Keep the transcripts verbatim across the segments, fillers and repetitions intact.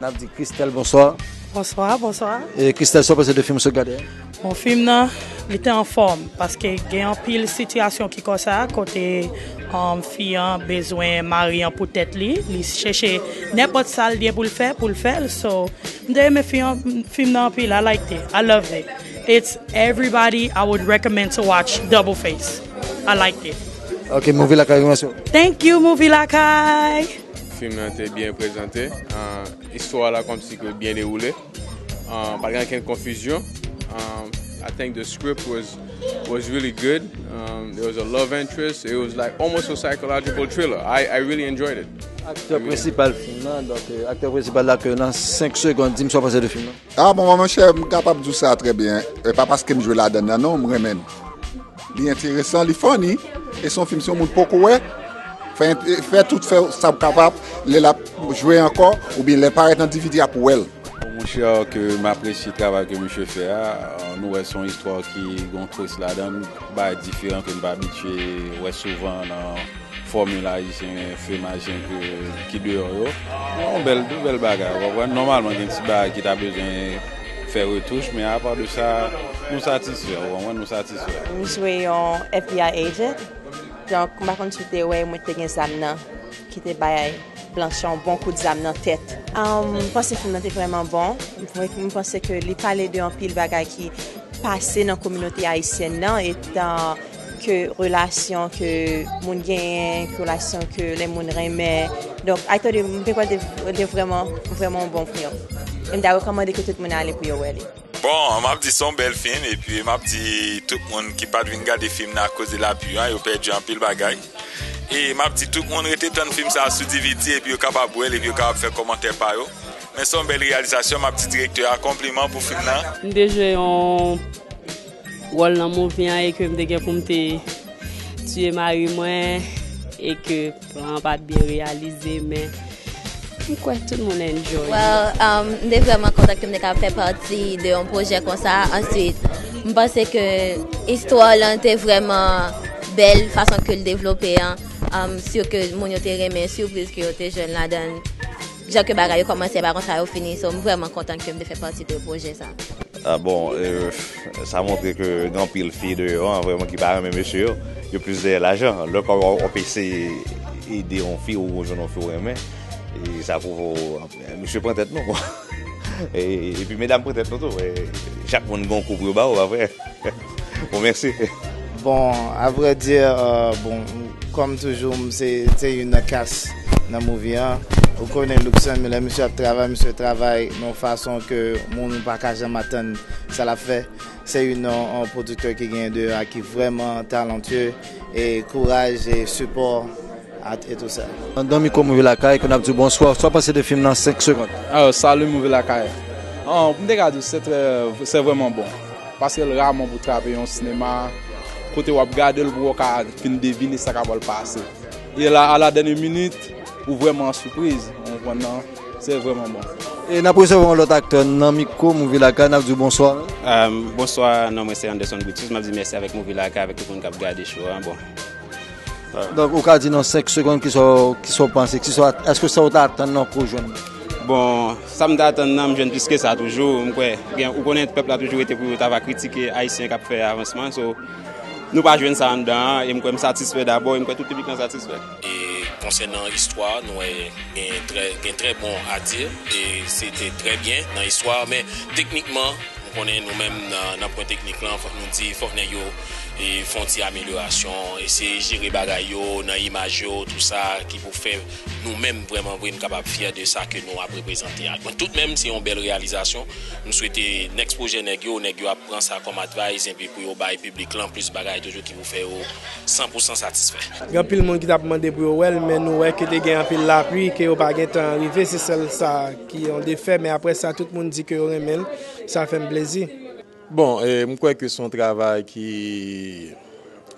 N ap di Christelle bonswa. Bonswa, bonswa. E Christelle, sa w panse de fim sa w gade a? Bon, fim nan, li te anfòm, paske gen anpil sitiyasyon ki konsa, kote um, fi an bezwen mari an pou tèt li, li chèche nenpòt sa l ye pou l fè, pou l fè l. So, m te renmen fi an- fim nan anpil, I liked it, I loved it. It's everybody I would recommend to watch Double Face. I liked it. Ok, Movie Lakay, remèsye w. Thank you, Movie Lakay! Fim nan te byen prezante. Ah, istwa la kòmsi ke byen dewoule. Ah, pa t gen okenn konfizyon. Um, I think the script was was really good. Um, there was a love interest. It was like almost a psychological thriller. I, I really enjoyed it. Aktè prensipal fim nan, donk euh, aktè prensipal la ke nan senk segonn, di m sa w panse de fim nan. Ah bon, monchè, m kapab di w sa trè byen. E pa paske m jwe ladan nan non, m renmen l. Li enteresan, li funny. E se yon fim si yon moun poko wè, fè, fè tout fè sa w kapab, lè l ap jwe ankò, oubyen lè l parèt nan D V D a pou w wè l. Bon, monchè, ke m apresye travay ke misye fè a. Nou wè se yon istwa ki gen yon twist ladan l, bagay diferan ke n pa abitye wè souvan nan fòmil ayisyen fim ayisyen ke, ki deyò yo. Yon bèl, yon bèl bagay, w konprann? Nòmalman, gen ti bagay ki ta bezwen fè retouch, men apa de sa, nou satisfè, w konprann? Nou satisfè. M jwe yon F B I agent. Donk, m pa konn si w te wè, mwen te gen zam nan, ki te bay Blanche yon bon kout zam nan tèt. Um, m panse fim nan te vrèman bon. M vre- m panse ke li pale de anpil bagay ki pase nan kominote ayisyèn nan, etan ke relasyon ke moun genyen, ke relasyon ke lè moun renmen. Donk, I thought it- m te kwè l te, te vrèman, vrèman yon bon fim. E m ta rekòmande ke tout moun ale pou yo wè li. Bon, m ap di se yon bèl fim, epi m ap di tout moun ki pa t vin gade fim nan akoz de lapli an, yo pèdi anpil bagay. E m ap di tout moun rete tann fim sa a sou D V D, epi yo kapab wè l, epi yo kapab fè kòmantè pa yo. Men se yon bèl reyalizasyon, m ap di direktè a konpliman pou fim nan. M te jwe yon wòl nan movie an e ke m te gen pou m te tiye mari mwen e ke plan an pa t byen reyalize, men m kwè tout moun enjoy. Well, um, m te vrèman kontan ke m te ka fè pati de yon pwojè konsa. Answit, m panse ke istwa lan te vrèman bèl, fason ke l devlope an. Um, si ke moun yo te renmen sipriz ke yo te jwenn ladan l. Jan ke bagay yo kòmanse, pa konsa yo fini. So, m vrèman kontan ke m te fè pati de pwojè sa. Ah, bon, euh, sa montre ke gen anpil fi deyò an, vrèman, ki pa renmen mesye yo. Yo plis dèyè lajan. Lè kòm w ap eseye ede yon fi ou jwenn yon fi w renmen, e sa pwouve w, mesye pran tèt nou. E, epi medam pran tèt nou tou. E, chak moun gen yon kou pou yo ba yo, pa vre? Bon, mèsi. Bon, avrèdi, euh, bon, kòm toujou, m se, se youn nan kas nan movie an. Ou konnen Luckson, men lè misye ap travay, misye travay nan yon fason ke moun pa ka janm atann sa l ap fè. Se youn nan yon pwodiktè ki gen deyò a ki vrèman talantye. E kouraj e sipò a, e tou sa. Nan mikwo Movie Lakay, ke n ap di w bonswa. Sa w panse de fim nan senk segonn? Ah, salut Movie Lakay. Ah, m te ka di w se trè, se vrèman bon. Paske l raman pou trape yon sinema kote w ap gade l pou w ka fin devine sa k ap pral pase. E la, a la dènye minit, ou vrèman an sipriz, ou konprann nan, se vrèman bon. E n ap resevwa yon lòt aktè nan mikwo Movie Lakay, n ap di w bonswa. Um, bonswa, non mwen se Anderson Brutus, m ap di mèsi avèk Movie Lakay, avèk tout moun k ap gade show an. Bon. Donk, ou ka di nan senk segonn kisa w, kisa w panse, kisa w, èske sa w ta atann nan ke w jwenn? Bon, sa m ta atann nan, m jwenn plis ke sa toujou. M kwè, gen, ou konnen pèp la toujou rete pou yo ta va kritike Ayisyen k ap fè avansman. So, nou pa jwenn sa anndan an, e m kwè m satisfè dabò, e m kwè tout piblik lan satisfè. E konsènan istwa, nou wè gen trè, gen trè bon a di, e se te trè byen nan istwa, men teknikman, ou konnen nou menm nan, nan pwen teknik lan, fòk nou di, fòk nèg yo e, fè yon ti amelyorasyon, eseye jere bagay yo nan imaj yo, tou sa ki pou fè nou menm vrèman vre n kapab fyè de sa ke nou ap reprezante a. Mwen tout menm, se yon bèl reyalizasyon. M swete next pwojè nèg yo, nèg yo ap pran sa kòm advice, epi pou yo bay piblik lan plis bagay toujou ki pou fè yo san pou san satisfè. Gen anpil moun ki t ap mande pou yo wè l, men nou wè ke te gen anpil lapli, ke yo pa gentan rive, se sèl sa ki yon defè, men apre sa, tout moun di ke yo renmen l, sa fè m plezi. Bon, e, m kwè ke se yon travay ki,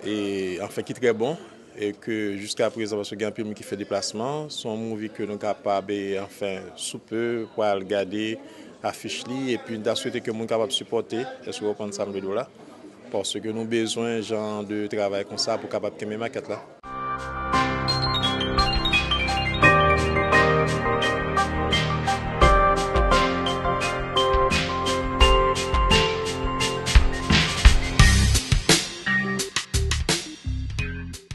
e, anfen, ki trè bon, e ke jiska prezan, paske gen anpil moun ki fè deplasman, se yon movie ke nou kapab, e, anfen, sou pe, pral gade afich li, epi n ta swete ke moun kapab sipòte, èske w konprann sa m vle di w la? Paske nou bezwen jan de travay konsa pou kapab kenbe makèt la.